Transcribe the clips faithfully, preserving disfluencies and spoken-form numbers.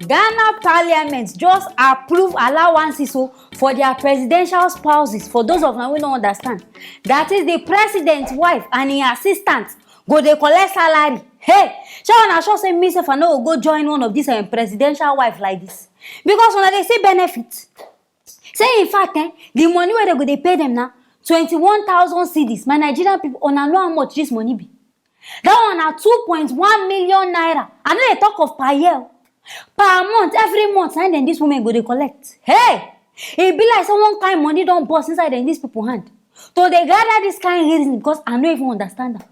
Ghana parliament just approve allowances o for their presidential spouses. For those of una wey no understand, that is the president wife and im assistant go dey collect salary. Hey, shey una sure say me sef I no go go join one of this um, presidential wife like this? Because una dey see benefit. Say in fact, eh, the money wey dem go dey pay dem na twenty-one thousand cedis. My Nigerian people, una know how much this money be? That one na two point one million naira. I no dey talk of per year o. Per month, every month, na dem this women go dey collect. Hey! E be like say one kind money don burst inside dem this people hand. To dey gather this kind reason because I no even understand am.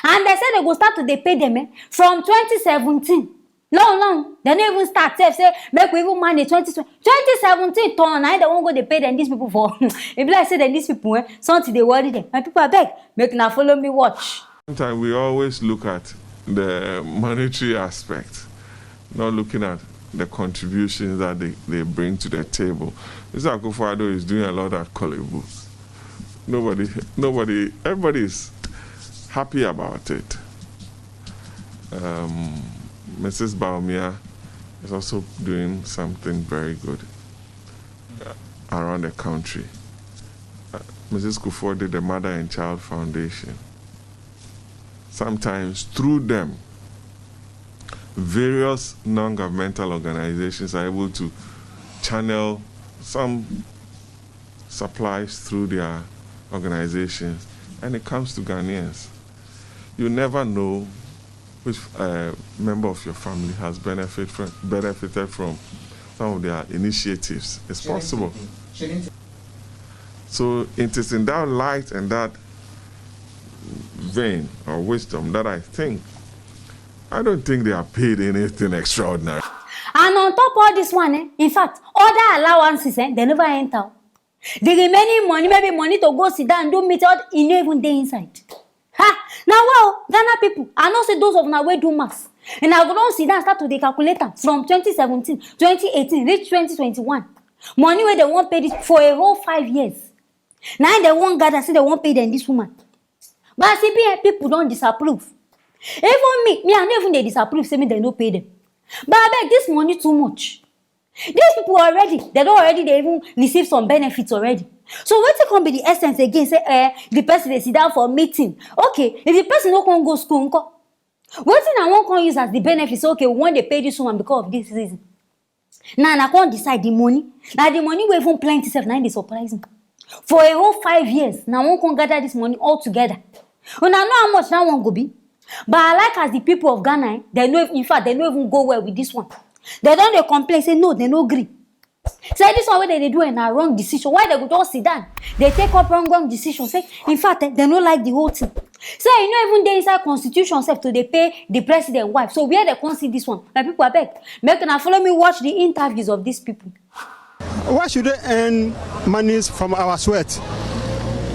And dem say dem go start to dey pay dem eh, from twenty seventeen. Long, long. Dem no even start sef say make we even manage twenty twenty. Twenty seventeen turn, na dem wan go dey pay dem this people for. E be like say dem this people eh, something dey worry dem. My people, abeg, make una follow me watch. Sometimes we always look at the monetary aspect, not looking at the contributions that they, they bring to the table. Mister Akufo-Addo is doing a lot at Korle Bu. Nobody, nobody, everybody is happy about it. Um, Missus Bawumia is also doing something very good uh, around the country. Uh, Missus Kufuor did the Mother and Child Foundation. Sometimes through them, various non-governmental organizations are able to channel some supplies through their organizations, and it comes to Ghanaians. You never know which uh, member of your family has benefit from, benefited from some of their initiatives. It's possible. So it is in that light and that vein or wisdom that I think I don't think they are paid anything extraordinary. And on top of this one, eh, in fact, other allowances, eh, they never enter. The remaining money, maybe money to go sit down, do meet out, e no even dey inside. Ha! Na wow, Ghana people, I know say those of una wey do maths, and I go don sit down start to dey calculate am from twenty seventeen, twenty eighteen, reach twenty twenty-one. Money wey dem wan pay this for a whole five years. Na im dem wan gather say dem wan pay dem this woman. But as e be, eh, people don disapprove. Even me, me, I no even dey disapprove say make dem no pay dem. But abeg, this money too much. These people already, they don already dey even receive some benefits already. So wetin come be the essence again say eh, the person dey sit down for meeting? Okay, if the person no come go school nko? Wetin I wan come use as the benefit say okay, we wan dey pay this woman because of this reason? Now I come decide the money. Na the money wey even plenty sef na im dey surprise me. For a whole five years, na I wan come gather this money all together. Una know how much that one go be? But I like as the people of Ghana, eh, they no, in fact, they no even go well with this one. They don dey complain say no, they no gree. Say this one wey dem dey do eh, na wrong decision. Why dem go just sit down dey take up wrong wrong decision? Say in fact, eh, dem no like the whole thing. Say e no even dey inside constitution sef to dey pay the president wife. So where dem come see this one? My people, abeg, make una follow me watch the interviews of these people. Why should they earn monies from our sweat?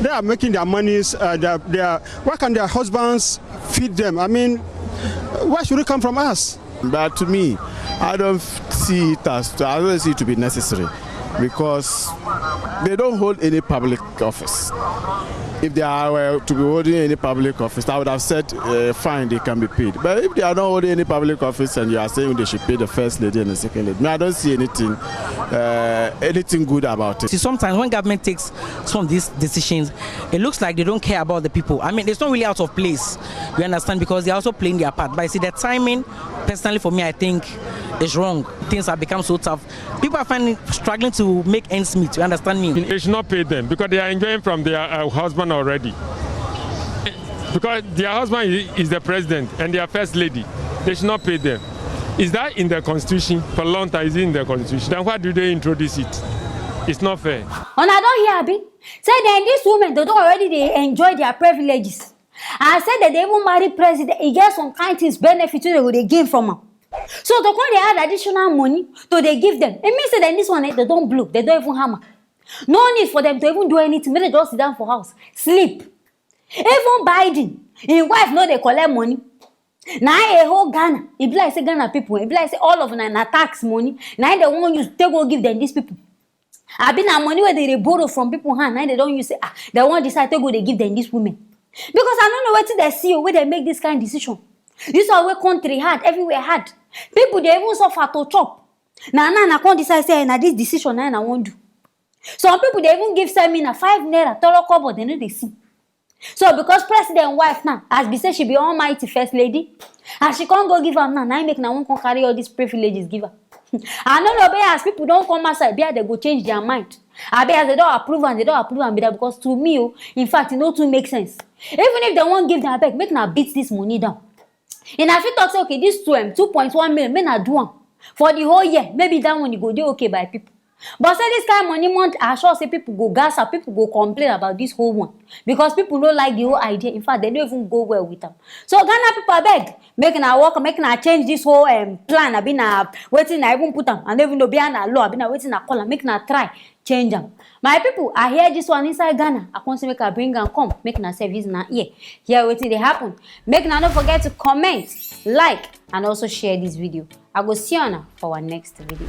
They are making their monies. Uh, they are, they are, why can their husbands feed them? I mean, why should it come from us? But to me, I don't see it as I don't see it to be necessary because they don't hold any public office. If they are uh, to be holding any public office, I would have said uh, fine, they can be paid. But if they are not holding any public office and you are saying they should pay the first lady and the second lady, no, I don't see anything uh, anything good about it. See, sometimes when government takes some of these decisions, it looks like they don't care about the people. I mean, it's not really out of place, you understand, because they're also playing their part. But I see the timing, personally, for me, I think is wrong. Things have become so tough. People are finding struggling to make ends meet. You understand me? They should not pay them because they are enjoying from their uh, husband already. Because their husband is the president and their first lady, they should not pay them. Is that in the constitution? For a long time, is it in the constitution? Then why do they introduce it? It's not fair. Una don hear, abi? Say then these women, they don already dey enjoy their privileges. I say that they even marry president, e get some kind things, benefit wey they go dey gain from am. So to come dey add additional money to dey give them, e mean say then this one eh, they don blow, they don even hammer. No need for them to even do anything, make they just sit down for house, sleep. Even Biden, im wife no dey collect money. Na a whole Ghana, e be like say Ghana people, e be like say all of una na tax money, na im dem wan use take go give them these people. Abi na money wey they dey borrow from people hand, na im they don use say ah, they wan decide take go dey give them these women. Because I no know wetin they see o, wey they make this kind decision. This one wey country hard, everywhere hard. People dey even suffer to chop. Na now I come decide say na this decision na I wan do. Some people dey even give seminar five naira, toro kobo, dem no dey see. So because president wife now, as be say she be almighty first lady, as she come go give am now, na im make na wan come carry all these privileges give am. I no know, be as people don come outside, be as dem go change their mind. Abi as dem don approve am, dem don approve am be that, because to me o, in fact, e no too make sense. Even if dem wan give dem, abeg, make na beat this money down. Una fit talk say, okay, this two, um, two point one million, make na do am for the whole year. Maybe that one e go dey okay by people. But say this kind money month, I sure say people go gas up, people go complain about this whole one because people no like the whole idea. In fact, dem no even go well with am. So Ghana people, abeg, make na work, make na change this whole, um, plan. Abi na wetin na even put am, I no even know, be na law, abi na wetin na call am, make na try change am. My people, I hear this one inside Ghana. I come say make I bring am come, make na service na ear. Hear wetin dey happen. Make na no forget to comment, like, and also share this video. I go see una for our next video.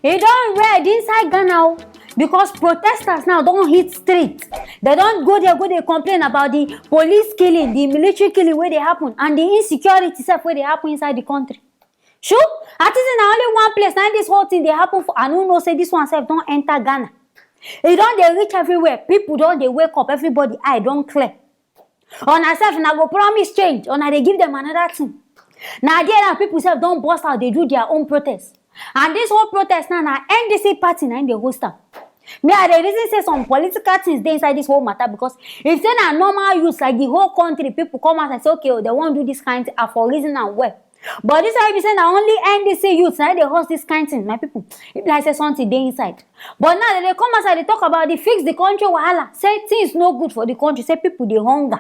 E don red inside Ghana o, because protesters now don hit street. Dem don go there go dey complain about the police killing, the military killing wey dey happen, and the insecurity sef wey dey happen inside the country. Sure, I think say na only one place na this whole thing dey happen for. I no know say this one sef don enter Ghana. E don dey reach everywhere. People don dey wake up. Everybody eye don clear. Una sef na go promise change. Una dey give them another thing. Na there now people sef don burst out dey do their own protest. And this whole protest now na N D C party na im dey host am. Me, I dey reason say some political things dey inside this whole matter, because if say na normal youths, like, the whole country, people come out and say, okay, oh, dem wan do this kind thing, I for reason am well. But this one be say na only N D C youths na dey host this kind thing, my people. E be like say something dey inside. But now dem dey come outside dey talk about the fix the country wahala, say things no good for the country, say people dey hunger.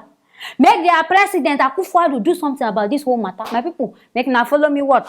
Make their president Akufo-Addo do something about this whole matter. My people, make una follow me watch.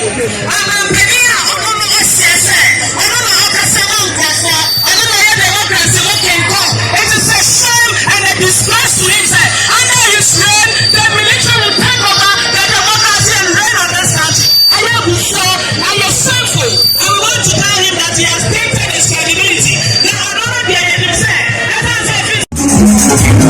Anamkania ọnụnụ S S N, ọnụnụ ọkasị nwa nkwọfọ, ọnụnụ ya democracy nwoke nkọ. It is a shame and a disgrace to himself. Under his reign, the military will take over the democracy and reign on this country. Ayabuso, I am shameful. I want to tell him that he has tainted his credibility. Now, another day, I am saying, let us say,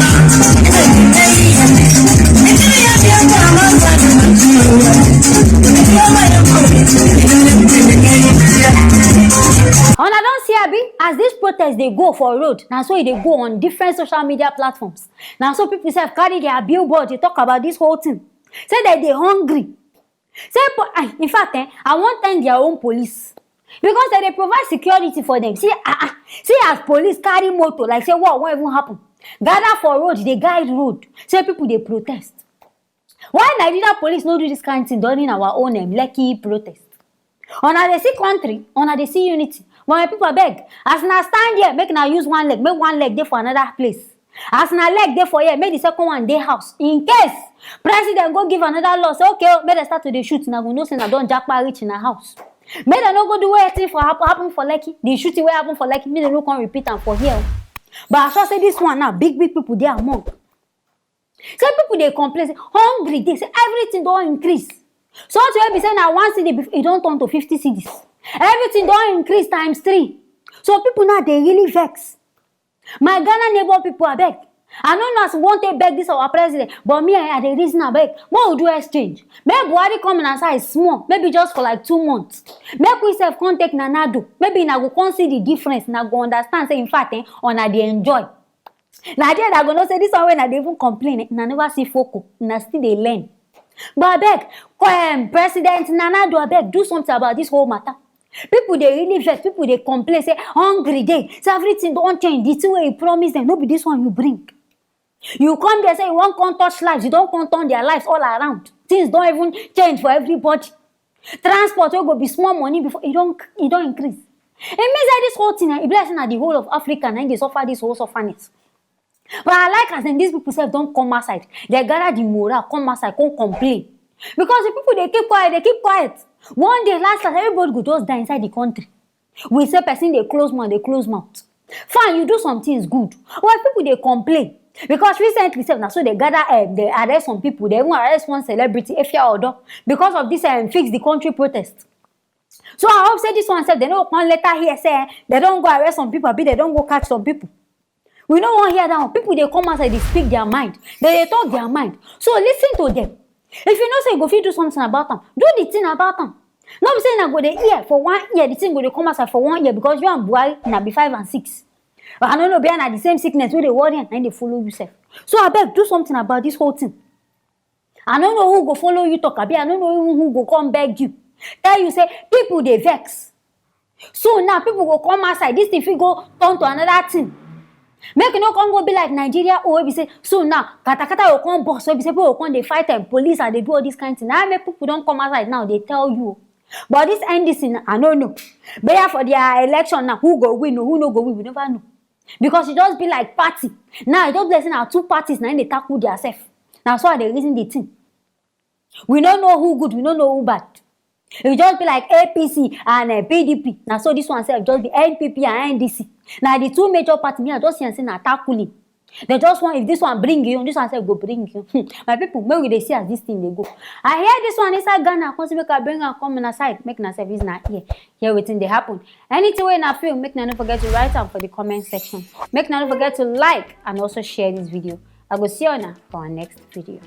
Una don see, abi, as this protest dey go for road, na so e dey go on different social media platforms. Na so people sef carry their billboard dey talk about this whole thing. Say dem dey hungry. Say, po- ah, in fact, eh, I wan thank their own police, because dem dey provide security for them. See, ah, ah, see as police carry motor like say what wan even happen. Gather for road, dey guide road. Say people dey protest. Why Nigeria police no do this kind thing during our own, um, Lekki protest? Una dey see country, una dey see unity. But my people, abeg, as una stand here, make una use one leg, make one leg dey for another place. As una leg dey for here, make the second one dey house. In case president go give another law, say, okay, oh, make dem start to dey shoot, una go know say una don japa reach una house. Make dem no go do wetin for hap- happen for Lekki, the shooting wey happen for Lekki, make dem no come repeat am for here. But I sure say this one now, big big people dey among. Say people dey complain say hungry dey, say everything don increase. Something wey be say na one cedi before, e don turn to fifty cedis. Everything don increase times three. So people now dey really vex. My Ghana neighbor people, abeg. I no know as we wan take beg this our president, but me, I, I dey reason, abeg. Make we do exchange. Make Buhari come una side small, maybe just for like two months. Make we sef come take Nana Addo. Maybe una go come see the difference. Una go understand say, in fact, eh, una dey enjoy. Na there una go know say this one wey una dey even complain, eh, una never see foco, una still dey learn. But abeg, um, President Nana Addo, abeg, do something about this whole matter. People dey really vex, people dey complain say hungry dey, say everything don change. The thing wey you promise them, no be this one you bring. You come there say you wan come touch lives, you don come turn their lives all around. Things don even change for everybody. Transport wey go be small money before, e don, e don increase. E mean say this whole thing, eh, e be like say na the whole of Africa na im dey suffer this whole sufferness. But I like as dem, these people sef don come outside. Dem gather the morale, come outside, come complain. Because the people dey keep quiet, dey keep quiet. One day, last last, everybody go just die inside the country. We say person dey close mouth, dey close mouth. Fine, you do some things good. Why people dey complain? Because recently sef, na so they gather, um, they arrest some people, they even arrest one celebrity, Efia Odo, because of this, um, Fix the Country protest. So I hope say this one sef, they no come later hear say, eh, they don go arrest some people, abi they don go catch some people. We no wan hear that one. People dey come outside, dey speak their mind, they dey talk their mind. So listen to them. If you know say you go fit do something about am, do the thing about am. No be say na go dey hear for one ear, the thing go dey come outside for one ear, because you and Buhari na be five and six. But I no know, be na the same sickness wey dey worry am, na im dey follow you sef. So abeg, do something about this whole thing. I no know who go follow you talk, abi I no know even who go come beg you, tell you say people dey vex. So now people go come outside, this thing fit go turn to another thing. Make e no come go be like Nigeria own, wey be say, so now katakata go come burst, wey be say people go come dey fight, um, police and dey do all this kind thing. Na make people don come outside now dey tell you. But this N D C, na, I no know. But yeah, for their election now, who go win o, who no go win, we never know. Because e just be like party. Now e just be like say na two parties na im dey tackle their sef. Na so I dey reason the thing. We no know who good, we no know who bad. E just be like A P C and, uh, P D P. Na so this one sef just be N P P and N D C. Na the two major party, me I just see am say na tackling. They just want, if this one bring you, this one sef go bring you. Hmm. My people, make we dey see as this thing dey go. I hear this one inside Ghana, come say make I bring am come una side, make una sef use una ear hear wetin dey happen. Anything wey una feel, make una no forget to write am for the comment section. Make una no forget to like and also share this video. I go see una for our next video.